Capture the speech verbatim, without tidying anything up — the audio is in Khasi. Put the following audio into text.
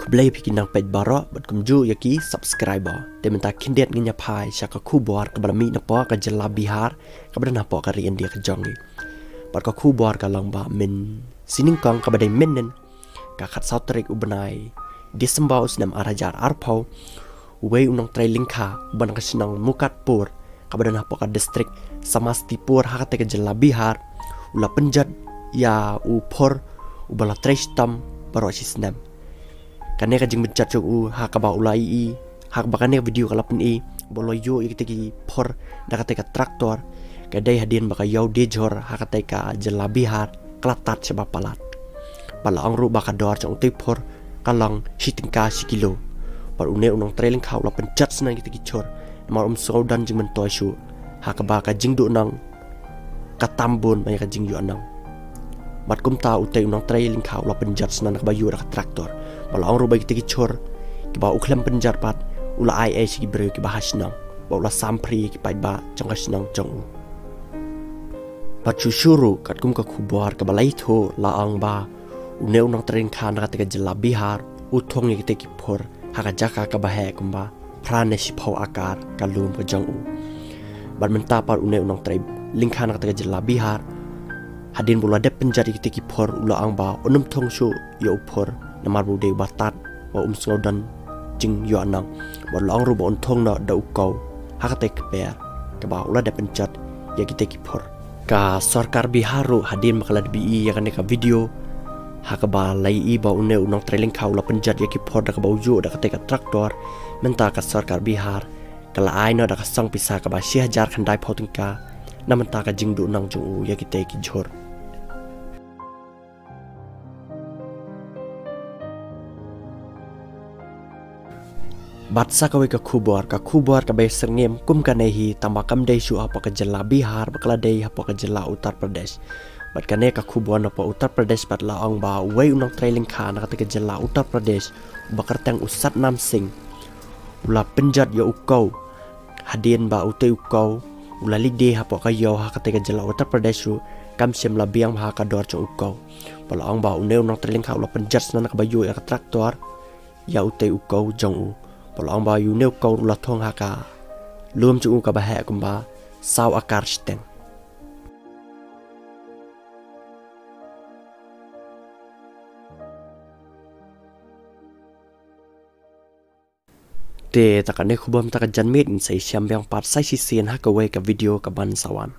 Khublei phi ki nang peit baroh bad kumjuh ïa ki subscriber. Te mynta khyndiat ngin ïa phai sha ka khubor kaba la mih napoh ka jylla Bihar, kaba don hapoh ka ri India ka jong ngi. Bad ka khubor ka long ba mynsinyngkong kaba dei mynnin, ka khatsaw tarik u bnai December u snem ar hajar arphew, uwei u nongtrei lyngkha uba na ka shnong Mukatpur, kaba don hapoh ka district Samastipur, ha katei ka jylla Bihar, u la pynjot ïa u phur uba la trei shitom baroh shi snem. Kane ka jingpynjot jong u, ha kaba u la ïohi, ha kaba kane ka video ka la pyni, ba u la ïoh ïa kitei ki phur da katei ka tractor, ka dei hadien ba ka ïew die jhur ha katei ka jylla Bihar ka la tad shaba palat. Bad la ong ruh ba ka dor jong utei u phur ka long shi tyngka shi kilo. Bad une u nongtrei lyngkha u la pynjot shuh na kitei ki jhur, namar um sngew don jingmyntoi shuh, ha kaba ka jingduhnong ka tam bun ba ïa ka jingïohnong. Bad kumta utei u nongtrei lyngkha u la pynjot shuh na kaba ïoh da ka tractor. Bad la ong ruh ba kitei ki jhur kiba u khlem pynjot pat, u la ai ei sha ki briew kiba ha shnong, bad u la sam free ïa ki paidbah jong ka shnong jong u. Bad shuh shuh ruh, katkum ka khubor kaba la ïathuh, la ong ba une u nongtrei lyngkha na katei ka jylla Bihar u thung ïa kitei ki phur ha ka jaka kaba heh kumba phra ne shiphew akar ka lum ka jong u. Bad mynta pat une u nongtrei lyngkha na katei ka jylla Bihar, hadien ba u la dep pynjot ïa kitei ki phur, u la ong ba un ym thung shuh ïa u phur, namar ba u dei uba tad, ba um sngew don jingïohnong. Bad la ong ruh ba un thung noh da u kew ha katei ka kper kaba u la dep pynjot ïa kitei ki phur. Ka sorkar Bihar ruh, hadien ba ka la dep ïohi ïa kane ka video, ha kaba la ïohi ba une u nongtrei lyngkha u la pynjot ïa ki phur da kaba u ïoh da katei ka tractor, mynta ka sorkar Bihar ka la ai noh da ka song pisa kaba shi hajar khyndaiphew tyngka na bynta ka jingduhnong jong u ïa kitei ki jhur. Bad sa kawei ka khubor, ka khubor kaba syrngiem kum kane hi, tangba kam dei shuh hapoh ka jylla Bihar, ba ka la dei hapoh ka jylla Uttar Pradesh. Bad kane ka khubor napoh Uttar Pradesh pat la ong ba uwei u nongtrei lyngkha na katei ka jylla Uttar Pradesh, uba kyrteng u Satnam Singh, u la pynjot ïa u kew. Hadien ba utei u kew u la leit die hapoh ka ïew ha katei ka jylla Uttar Pradesh ruh, kam shym la biang bha ka dor jong u kew. Bad la ong ba une u nongtrei lyngkha u la pynjot shuh na kaba ïoh ïa ka tractor ïa utei u kew jong u. Bad la ong ba une u kew ruh u la thung ha ka lum jong u kaba heh kumba saw akar shiteng. Te ta kane khubor mynta ka janmiet, ngin sa ïashem biang pat sa shisien ha kawei ka video kaban sa wan.